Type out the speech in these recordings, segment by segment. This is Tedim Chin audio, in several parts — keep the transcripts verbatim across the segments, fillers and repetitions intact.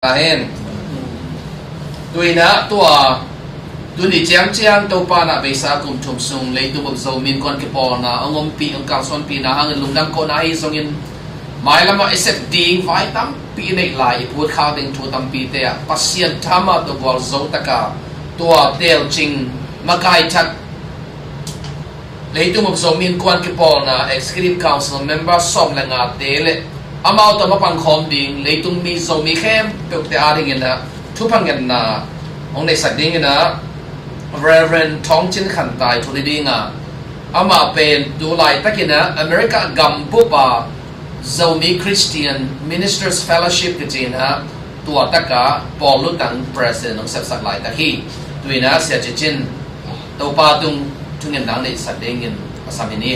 Amen. Tuinah tua tuni ciangciang Topa na beisa kum thum sung leitung bup Zomi innkuan kipawlna hong ompih, hong kalsuanpihna hangin lungdam kohna ahi zongin, mailamah i sep ding vai tampi i neih lai, i phutkhak ding thu tampite ah Pasian thamah tawh gualzo taka tua telcing makai thak leitung bup Zomi innkuan kipawlna Executive Council member sawm le ngate le amau tawh mapangkhawm ding leitung mi Zomi khempeuhte adinginah thupha ngetna hong neihsak dinginah Reverend Thawng Cin Khan Tai thuli dinga, amah pen tu laitakinah America gambup a Zomi Christian Ministers Fellowship kicinah tua taka pawl lutang president hong sepsak laitak hi. Tuinah Sia Ci Cin Topa tung thungetna neihsak dingin a sam hi ni.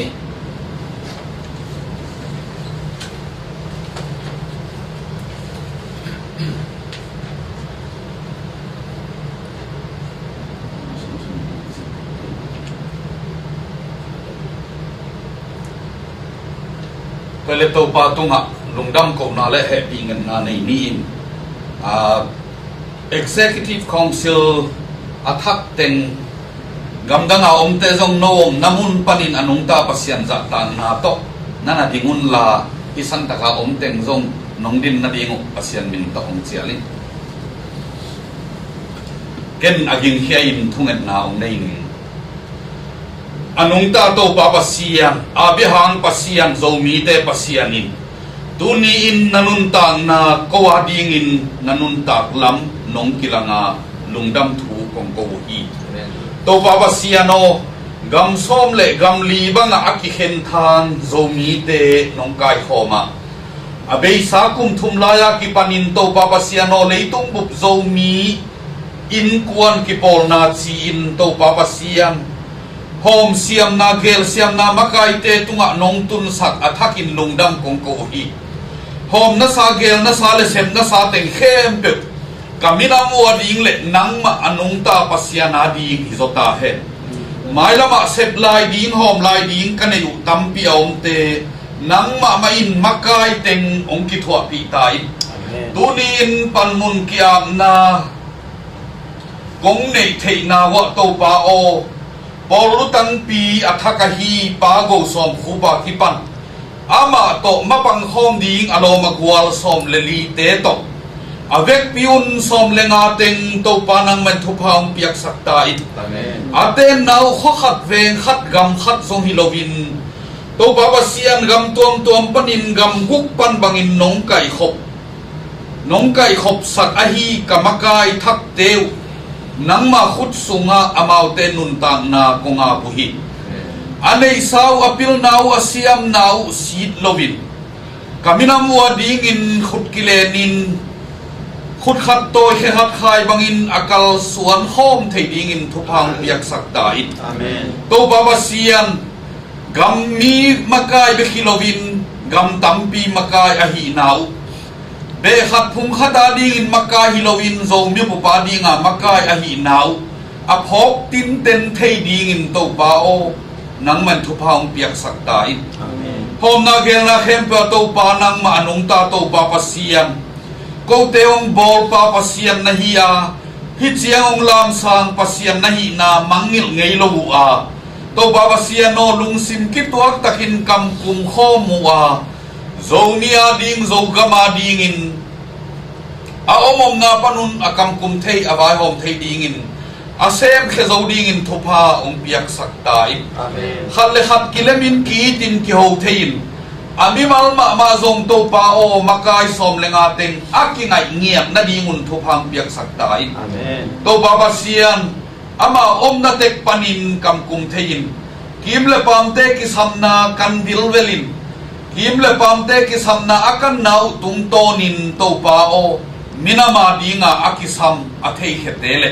Tua le Topa tungah lungdam kohna le hehpih ngetna nei ni in, aa, Executive Council a thak teng gamdanga omte zong no om na mun panin a nungta Pasian zahtakna tawh na na ding unla, hi santaka om teng zong nong din nading uh Pasian min tawh hong cial in. Ken a gingkhia in thungetna hong nei ning. A nungta Topa Pasian, Abraham Pasian, Zomite Pasian in tuni-in na nuntakna ko a dingin na nuntak lam nong kilanga lungdam thu kong ko uh hi. Amen. Topa Pasian aw, gam sawm le gam li bangah a kikhen thang Zomite nong kaikhawm ah, a beisa kum thum lai-a kipanin Topa Pasian aw, leitung bup Zomi innkuan kipawlna ci-in Topa Pasian, hawmsiamna, gelsiamna makaite tungah nong tunsak a thakin lungdam kong ko uh hi. Hawm nasa, gel nasa le sem nasa teng khempeuh ka minam uh a ding le nangmah a nungta Pasian a ding hi zaw ta hen. Mailamah sep lai ding, hawm lai ding ka neih uh tampi a omte nangmah mah in makai teng hong kithuahpih ta in. Amen. Tuni-in panmun ki-apna kong neih theihna uah Topa aw, pawl lutangpi a thak ahi Pa Go Sawm Khup a kipan amah tawh mapangkhawm ding a lawm a gual sawm le lite tawh a vekpi un sawm le nga teng Topa nangmah in thupha hong piaksak ta in. Amen. A tenna uh khua khat, veng khat, gam khat zong hi loin Topa Pasian, gam tuamtuam panin gam guk pan bangin nong kaihkhop, nong kaihkhopsak ahi ka makai thakte uh nangma khut sungah amaute nuntakna kong ap uh hi. A neihsa uh, a pilna uh, a siamna uh sit loin ka minam uh a dingin khut kilenin, khut khat tawi khe khat khai bangin a kalsuan khawm thei dingin thupha hong piaksak ta in. Amen. Topa Pasian, gam mi makai bek hi loin gam tampi makai ahihna uh, beh khat phung khat a dingin makai hi loin Zomi bup a dinga makai ahihna uh a phawk tinten thei dingin Topa aw, nangmah in thupha hong piaksak ta in. Amen. Hawmna gelna khempeuh ah Topa nangmah a nungta Topa Pasian, kote hong bawlpa Pasian na hi a, hih ciang hong lamsang Pasian na hihna mangngilh ngei lo uh a, Topa Pasian aw, lungsim kituak takin kamkum khawm uh a, Zomi a ding, Zogam a dingin a om omna panun a kamkum thei, a vaihawm thei dingin, a semkhia zo dingin thupha hong piaksak ta in. Amen. Khat le khat kilemin, ki-itin, kiho thei-in, a mimal mahmah zong Topa aw, makai sawm le nga teng a kingaih ngiat nadingun thupha hong piaksak ta in. Amen. Topa Pasian, ama omna tek panin kamkum thei-in, kim le pamte kisamna kan vilvelin, kim le pamte kisamna a kanna uh tungtawnin Topa aw, minam a dinga a kisam a theikhete le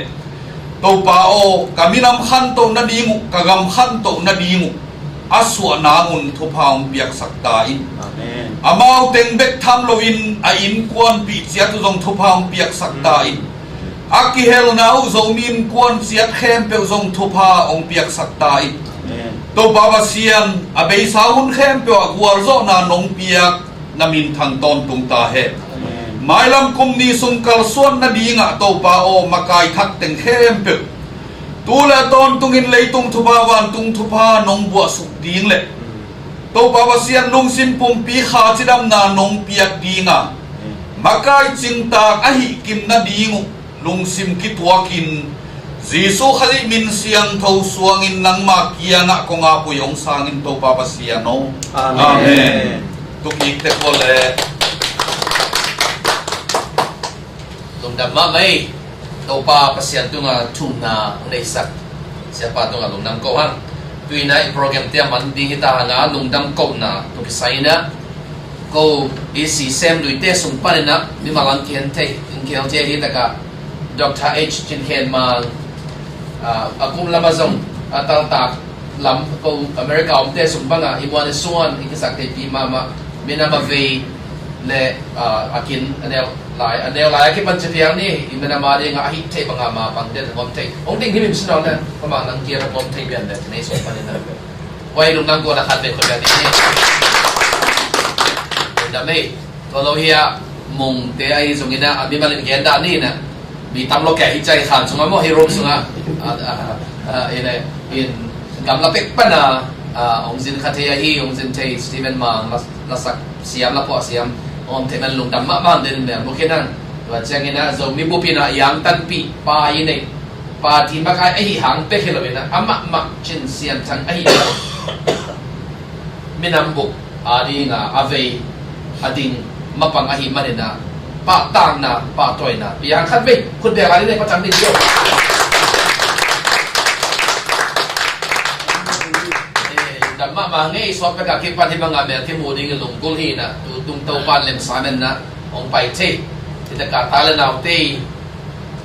Topa aw, ka minam khantoh nading uh, ka gam khantoh nading uh a suah nangun thupha hong piaksak ta in. Amen. Amau teng bek tham loin a innkuanpih ciat uh zong thupha hong piaksak ta in. A kihelna uh Zomi innkuan ciat khempeuh zong thupha hong piaksak ta in. Amen. Topa Pasian, a beisa hun khempeuh ah gualzawhna nong piak na minthang tawntung ta hen. Amen. Mailam kum ni sung kalsuan nadingah Topa aw, makai thak teng khempeuh tu le tawntungin leitung thupha, vantung thupha nong buahsuk ding le Topa Pasian lungsim pumpi kha cidamna nong piak dinga makai cingtak ahih kim nading uh lungsim kituakin Jesu Khazih min siangtho suangin nangma kiangah kong apui hong sangin Topa Pasian aw. Amen. Amen. Tukik tek aw le. Lungdam mahmah ei. Topa Pasian tungah thumna hong neihsak Siapa tungah lungdam ko hang. Tuina i program te a man ding hi ta hanga lungdam kohna tawh kisai inah ko i sisem luite sung paninah mimal ang kihen thei, in kihen thei hi takah Doctor H Cin Khen Mang, ah, a kum lama zong a taltak lam ko America omte sung banga i muan i suan i kisak theipi mahmah minam a vei le, ah, a kin a neu lai, a neu lai a kipan ci piang ni, i minam a dinga a hih thei banga ma bang den a ngom thei. Hong ding himhim si nawn le, pamah nang kiang a ngom thei pian le, nei sung paninah. Huai lungdam kohna khat vei khut vei ni. Lungdam ei. Tua lo hi a mungte ahi zongin a, a mimal in gen dah ni na. Mi tam lo kei hi cai khan sungah maw hi room sungah. A, a, a, in, in gamla pek pana, a, hong zin kha thei ahi, hong zin thei Stephen Mang, la, lasak siam, la puah siam. Om thei man lungdam mahmah den mel mu khin hang. Tua ciangin a Zomi bup in a iang tanpih pa i nei. Party makai ahi hang pek hi lo in a, amah mah Cin Sian Thang ahi lo. Minam bup a dinga a vei a ding mapang ahi manin a, pahtakna, pahtawina pia hang khat vei, khut beng lai ding nei, pacang ding cio. Eh, dam mahmah ngei, suak pek a kipan hi banga mel kimu ding i lunggulh hi na, tu tung Topan lemsa men na, hong pai thei. Hi takah ta le naute i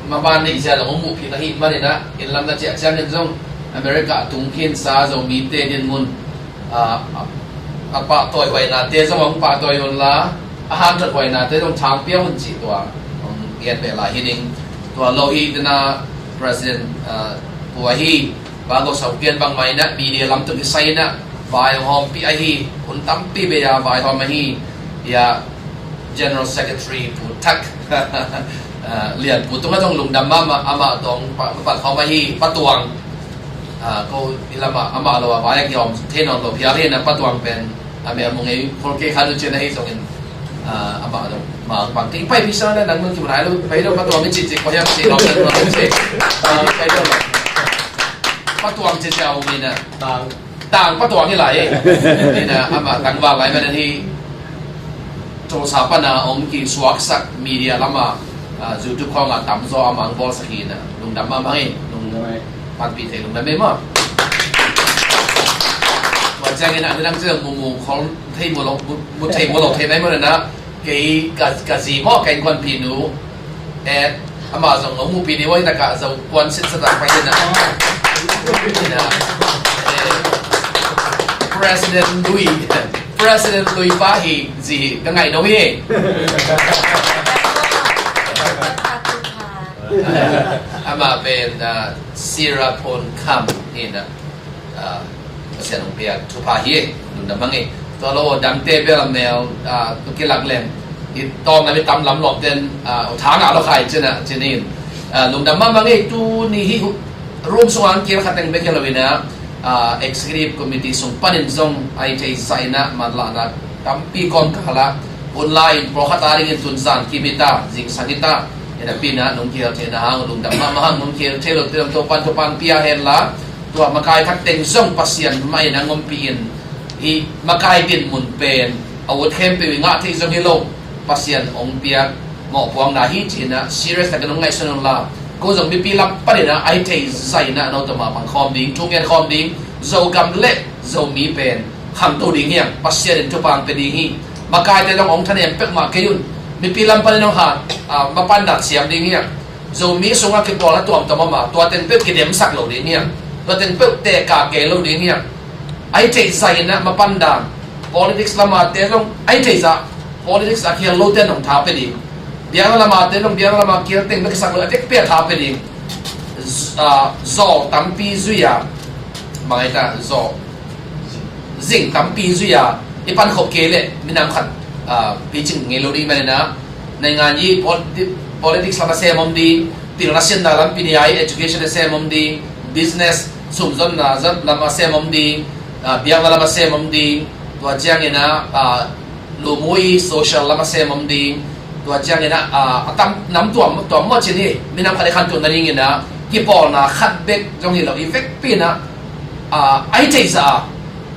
maban neih zia zong hong muhpih na hi manin a, inn lam na ciah ciangin zong America a tung khinsa Zomite dinmun, a, a, a pahtawi huainate zong hong pahtawi un la, a hanthot huainate zong thangpia un cih tua hong gen beh lai hi ding. Tua lo hi dina President, a, pu ahi, Bang Go Sau Pian bangmah inah media lam tung kisai inah vaihawmpih ahi, hun tampi bei a vaihawm ahi, ia General Secretary Pu Thak, ah, Lian Pu tungah zong lungdam mahmah, amah tawh pa, pa, pa, khawm ahi, Pa Tuang, ah, ko i lamah amah lo a vai a kihawm thei nawn lo phial hi na, Pa Tuang pen a mel mu ngei khol kei khan uh cin ahi zongin, ah, amah lo mang bang kei pai pisa na nang nung kimu nai lo, pai lo Pa Tuang i cih cih ko hiam cih lo, lo cih, ah, pai lo. Pa Tuang cih cih a um ina. Tang. Tang Pa Tuang hi lai, eh. Ina, amah tangval lai man hi. Tulsa pana hong kisuaksak media lama, ah, YouTube khawngah tamzaw amah hong bawlsak hi ina. Lungdam mahmah hi. Lungdam hi. Panpih thei lungdam hi maw. Tua ciangin a nidang ciang mu mu khol thei mu lo, mu, mu thei mu lo thei nai maw na. Kei ka, ka zi maw, ka innkuanpihnu. Eh, amah zong hong muhpih ni, huai takah Zokuan sitsa tak pai hi na. Hi na. Eh, President Lui, President Lui pa hi zi hi, ka ngaih no hi. Amah pen, ah, Sira Phon Kham hi na. Ah, Pasian hong piak thupha hi, lungdam mahmah hi. Tua lo dangte bel a mel, ah, tu kilak leng. I tawm lam i tam lam lawm ten, ah, tha ngah lo khai cina, cinin. Ah, lungdam mahmah hi, tuni hi hu-, room sungah kil khat teng bek hi lo ina, ah, executive committee sung panin zong a i thei sa ina, manlahna tampi kawm kala, hun lai in pawlkhat a dingin tun zan kim ita, zingsang ita, ina pina, nong kihel theihna hang, lungdam mahmah hang, nong kihel thei lo, te lam to pan, to pan pia hen la, tua makai thak teng zong Pasian mah in a ngompi in, hi makai dinmun pen, a ut khempeuh i ngah thei zong hi lo, Pasian hong piak mawhpuakna hi cina, serious takin hong ngaihsun un la, ko zong mipi lam panin a, a i thei zaina, no tama pang khawm ding, thungen khawm ding, Zogam le Zomi pen, khangto ding hiang, Pasian in thupha hong pia ding hi, makaite zong hong thanem pek mah kei un, mipi lam panin hong hat, ah, mapan dan siam ding hiang, Zomi sungah kipawlna tuamtuam om a, tua teng peuh kidemsak lo ding hiam? Tua teng peuh teka kei lo ding hiam? A i theih zah in ah mapan dan, politics lam a te zong a i theih zah, politics a kial lo te nong tha pe ding. Biakna lam a te zong biakna lam a kial teng bek kisak lo a tek pia tha pe ding. Z-, ah, zaw tampi zui a, bang a i ta zaw, zing tampi zui a i pan khop kei leh minam khat, ah, picing ngei lo ding manin ah, Naingan i politi-, politics lam a sem om ding, pilna sinna lam, pini ai education a sem om ding, business, sumzonna zat lam a sem om ding, ah, biakna lam a sem om ding, tua ciangin ah, ah, lumui social lam a sem om ding, tua ciangin ah, ah, a tam, nam tuam, tuam maw cin hi, minam khat i khantohna dingin ah, kipawlna khat bek zong hi lo, i vekpi in ah, ah, a hi theih zah a,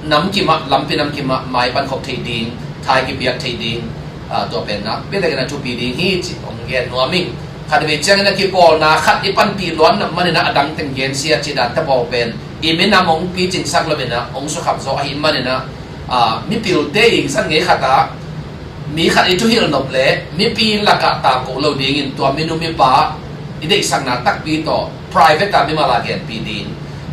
nam kimah, lampi nam kimah, mai pan khop theih ding, thai kipiak theih ding, ah, tua pen ah, pitak in ah thupi ding hi ci hong gen nuam ing. Khat vei ciangin ah kipawlna khat i panpih luat nak manin ah a dang teng gensia cih dan te pawl pen i minam hong picingsak lo in ah hong sukham zaw ahih manin ah, ah, mipilte i zat ngei khat ah mi khat i thuhilh nop leh mipi lakah tangko lo dingin tua minu mipa i deihsakna takpi tawh private ah mimal a genpih ding.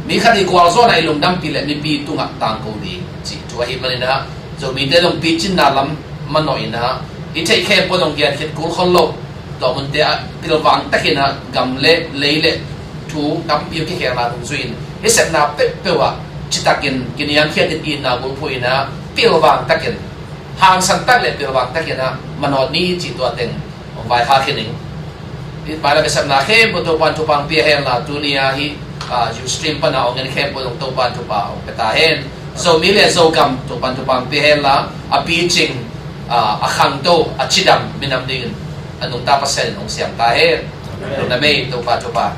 Mi khat i gualzawhna i lungdampih leh mipi tungah tangko ding cih thu ahih manin ah, Zomite zong picinna lam manawh in ah, i theih khempeuh zong gen khit kul khol lo. Tua munte ah pilvang takin ah gam le lei le thu tampi kikhel a nungzui in, i sepna peuhpeuh ah citakin kiniamkhiat in, itna bulphuh in ah pilvang takin, hangsan tak le pilvang takin ah manawh ni cih tua teng hong vaikhak hi ning. Hih paina besepna khempeuh Topa'n thupha hong pia henla, tuni-a hih, ah, Ustream pana hong en khempeuh zong Topa'n thupha hong pia ta hen. Zomi le Zogam Topa'n thupha hong pia henla, a picing, ah, a khangto, a cidam minam dingin a nungta Pasian in hong siam ta hen. Lungdam ei, Topa thupha.